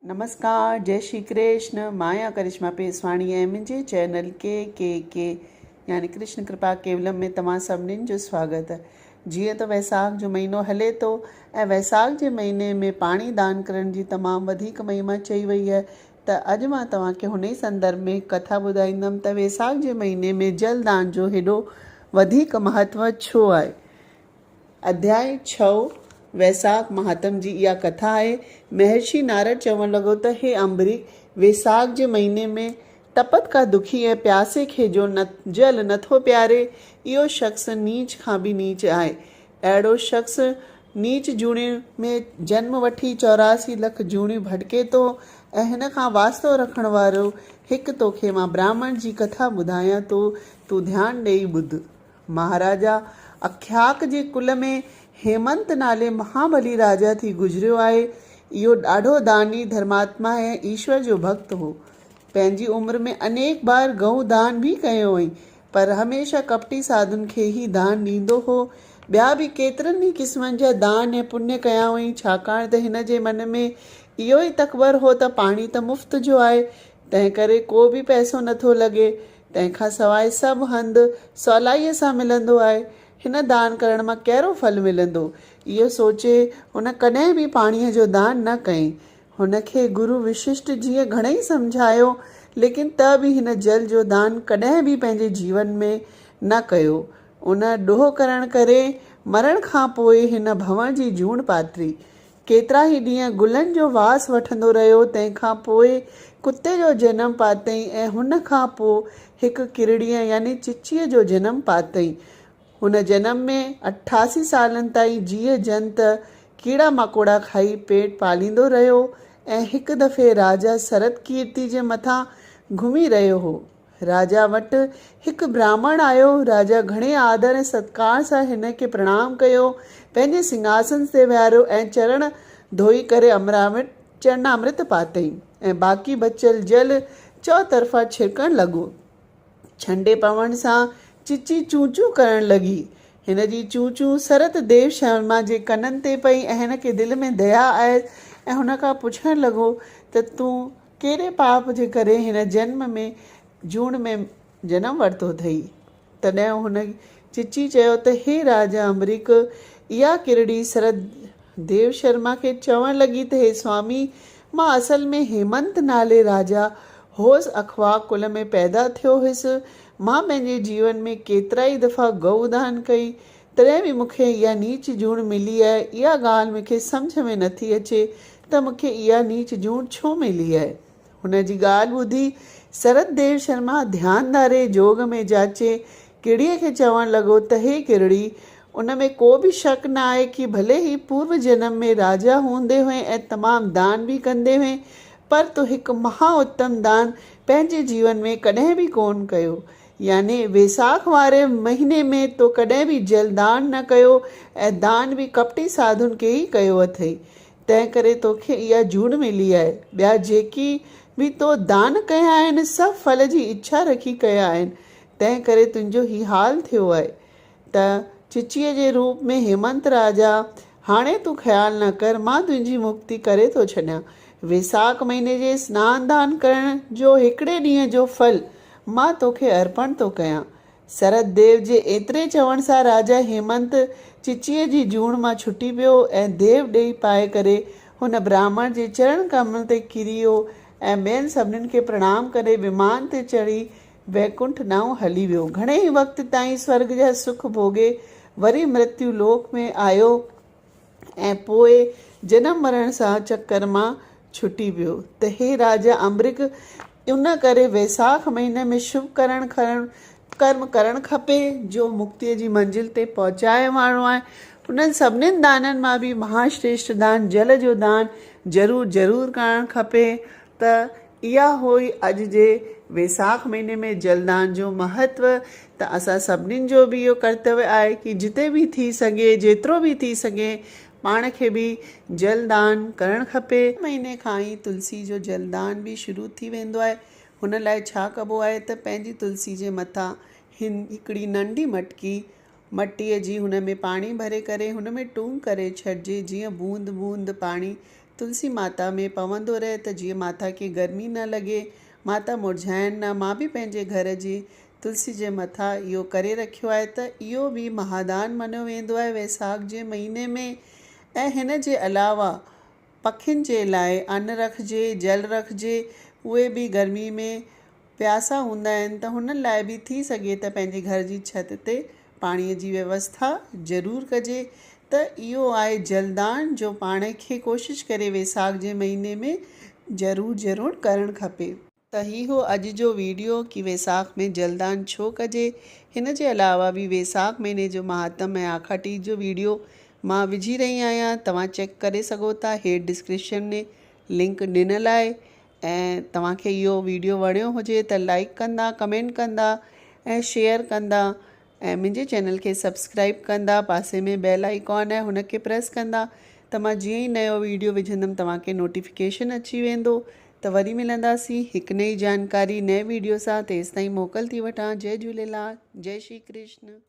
نمسڪار جئي شري ڪرشن مان آهيان ڪرشما پيسواڻي ۽ منهنجي چينل ڪي ڪي ڪي يعني ڪرشن ڪرپا ڪيولم ۾ توهان سڀنين جو سواگت آهي. جيئن ته ويساک جو مهينو هلي ٿو ۽ ويساک جي مهيني ۾ پاڻي دان ڪرڻ جي تمام وڌيڪ مهما چئي وئي آهي ته اڄ مان توهان کي هن ئي سندرڀ ۾ هڪ ڪٿا ٻڌائيندم ته ويساک جي مهيني ۾ جل دان جو هيڏو وڌيڪ مهتو ڇو آهي. اڌياء ڇهون، ويساک مهاتم جي اها ڪٿا آهي. مهرشي نارد چوڻ لڳو ته هي امبريڪ! ويساک جي مهيني ۾ تپت کا دکي ۽ پياسي کي جو جل نٿو پياري، اهو شخص نيچ کان به نيچ آهي. اهڙو شخص نيچ جوڻين ۾ جنم وٺي 84 لک جوڻيون ڀٽڪي ٿو ۽ هن کان واسطو رکڻ وارو هڪ توکي مان براهمڻ جي ڪٿا ٻڌايان ٿو، تون ڌيان ڏيئي ٻڌ. مهاراجا اکياڪ جي ڪل ۾ هيمنت نالي مهاٻلي راجا ٿي گذريو آهي. اهو ڏاڍو داني، ڌرماتما ۽ ايشور جو ڀڳت هو. پنهنجي عمر ۾ انيڪ بار گئو دان به ڪيو هئائين، پر هميشه ڪپٽي ساڌن کي ئي دان ڏيندو هو. ٻيا به ڪيترن ئي قسمن جا دان ۽ پڃ ڪيا هئائين، ڇاڪاڻ ته هن جي من ۾ اهو ئي تڪبر هو ته پاڻي ته مفت جو آهي، تنهنڪري ڪو به پئسو نٿو لڳي. تنهن کان سواء سڀ هنڌ سولائيء سان ملندو آهي. هن دان ڪرڻ مان ڪهڙو ڦل ملندو؟ اهو سوچي هن ڪڏهن به پاڻيء جو دان نه ڪئي. هن کي گرو وششٽ جيء گهڻئي سمجهايو، ليڪن ته به هن جل جو دان ڪڏهن به پنهنجي جيون ۾ نه ڪيو. ان ڏوهه ڪرڻ ڪري مرڻ کان پوء هن ڀنور جي جوڻ پاتري. ڪيترا ئي ڏينهن گلن جو واس وٺندو رهيو، تنهن کان پوء ڪتي جو جنم پاتئين ۽ هن کان پوء هڪ ڪرڙيء يعني چچيء جو جنم پاتئين. هن جنم ۾ 88 سالن تائين جيء جنت، ڪيڙا ماڪوڙا کائي پيٽ پاليندو رهيو ۽ هڪ دفعي راجا سرت ڪيرتي جي مٿان گهمي رهيو هو. راجا وٽ هڪ براهمڻ آيو. راجا گهڻي آدر ۽ ستڪار سان هن کي پرڻام ڪيو، پنهنجي سنگهاسن تي ويهاريو ۽ چرڻ ڌوئي ڪري امراوٽ چرنامرت پاتئين ۽ باقي بچيل جل چؤطرفا ڇڙڪڻ لڳو. ڇنڊي پوڻ سان چچي چون چون ڪرڻ لڳي. هن جي چون چون سرت ديو شرما جي ڪنن تي پئي ۽ هن کي دل ۾ ديا آيس ۽ هن کان پڇڻ لڳو ته تون ڪهڙي پاپ جي ڪري هن جنم ۾ جوڻ ۾ جنم ورتو اٿئي؟ تڏهن هن چچي چيو ته هي راجا امريڪ! اها ڪرڙي سرت ديو شرما کي چوڻ لڳي ته هي سوامي! مان اصل ۾ هيمنت نالي راجا هوس اخواڪ ڪل ۾ پيدا ٿيو هيس. مان پنهنجي جيون ۾ ڪيترائي دفعا گئو دان ڪئي، تڏهن به مون کي اها نيچ جوڻ ملي آهي. اها ڳالهه مون کي سمجهه ۾ نٿي اچي ته مون کي اها نيچ جوڻ ڇو ملي آهي؟ هن جي ڳالهه ٻڌي سرت ديو شرما ڌيان ڌاري جوڳ ۾ جاچي ڪرڙيء کي چوڻ لڳو ته هي ڪرڙي! ان ۾ ڪو به شڪ نه آهي ڪي ڀلي هي پورو جنم ۾ راجا هوندي هئين ۽ تمام دان به ڪندي هئين پر تو هڪ مها اتم دان پنهنجي جيون ۾ ڪڏهن به ڪونه ڪيو. يعني ويساک واري مهيني ۾ تو ڪڏهن به جل دان نه ڪيو ۽ دان به ڪپٽي ساڌن کي ئي ڪيو اٿئي، تنهن ڪري توکي اها جوڻ ملي آهي. ٻيا جيڪي به تو دان ڪيا آهن، سڀ ڦل جي اڇا رکي ڪيا آهن، تنهن ڪري تنهنجو هي حال ٿيو آهي. ته چچيء جي روپ ۾ هيمنت راجا، هاڻي تون خيال نه ڪر، مان تنهنجي مڪتي ڪري ٿو ڇڏيان. ويساک مهيني جي سنان دان ڪرڻ جو هڪڙي ڏينهن جو ڦل مان توکي ارپڻ ٿو ڪيان. سرت ديو جي ايتري چوڻ سان راجا هيمنت چچيء جي جوڻ مان ڇٽي پيو ۽ ديو ڏيئي پائي ڪري هن براهمڻ جي چرڻ ڪمل تي ڪري ويو ۽ ٻين سڀنين کي پرڻام ڪري ومان تي چڙهي ويڪنٺ ڏانهن هلي ويو. گهڻي ئي وقت تائين سورڳ جا سک ڀوڳي وري مرتيو لوڪ ۾ آيو ۽ پوء جنم مرڻ سان چڪر مان ڇٽي ويو ته هي راجا امرڪ ان ڪري ويساک مهيني ۾ شڀ ڪرڻ ڪرم ڪرڻ کپي جو مڪتيء جي منزل تي پهچائي وارو آهي. انهن سڀنين دانن مان به مها شريشٺ دان جل جو دان ضرور ضرور ڪرڻ کپي ته اها هئي اڄ جي ويساک مهيني ۾ جل دان جو مهتو ته اسان سڀنين جو به اهو ڪرتويه آهي ڪي جتي به ٿي سگهي جيترو به ٿي سگهي پاڻ کي به جل دان ڪرڻ کپي. مهيني کان ئي تلسي جو جل دان به شروع ٿي ويندو آهي هن لاء ڇا ڪبو آهي ته پنهنجي تلسي جي مٿان هڪڙي ننڍي مٽڪي مٽيء جي هن ۾ پاڻي ڀري ڪري هن ۾ ٽونگ ڪري ڇڏجي جيئن بوند بوند پاڻي تلسي ماتا ۾ پوندو رهي ته جيئن ماتا کي گرمي نه لڳي، ماتا مرجهائن نه. مان به پنهنجي گهر جي تلسي جي مٿان اهو ڪري رکيو آهي ته اهو به مهادان مڃيو ويندو آهي ويساک جي مهيني ۾ ۽ هن جي علاوه پکين جي لاء ان رکجي، جل رکجي، اهي به گرمي ۾ پياسا هوندا آهن ته هنن لاء به ٿي سگهي ته پنهنجي گهر جي ڇت تي پاڻي جي ويوسٿا ضرور ڪجي ته اهو آهي جلدان جو پاڻ کي ڪوشش ڪري ويساک جي مهيني ۾ ضرور ضرور ڪرڻ کپي. ته هي هو اڄ جو ويڊيو ڪي ويساک ۾ جلدان ڇو ڪجي هن جي علاوه به ويساک مهيني جو مهاتم ۽ آکاٽي جو ويڊيو مان وجهي رهي آهيان توهان چيڪ ڪري سگهو ٿا هيٺ ڊسڪرپشن ۾ لنڪ ڏنل آهي ۽ توهان کي اهو ويڊيو وڻيو هجي ته لائيڪ ڪندا ڪمينٽ ڪندا ۽ شيئر ڪندا ۽ منهنجي چينل کي سبسڪرائيب ڪندا پاسي ۾ بيل آئيڪان آهي هن کي پريس ڪندا ته مان جيئن ئي نيو ويڊيو وجهندم توهان کي نوٽيفڪيشن اچي ويندو ته وري ملنداسين هڪ نئي جانڪاري نئين ويڊيو سان تيستائين موڪل ٿي وٺان جئي جهوليلال جئي شري ڪرشن.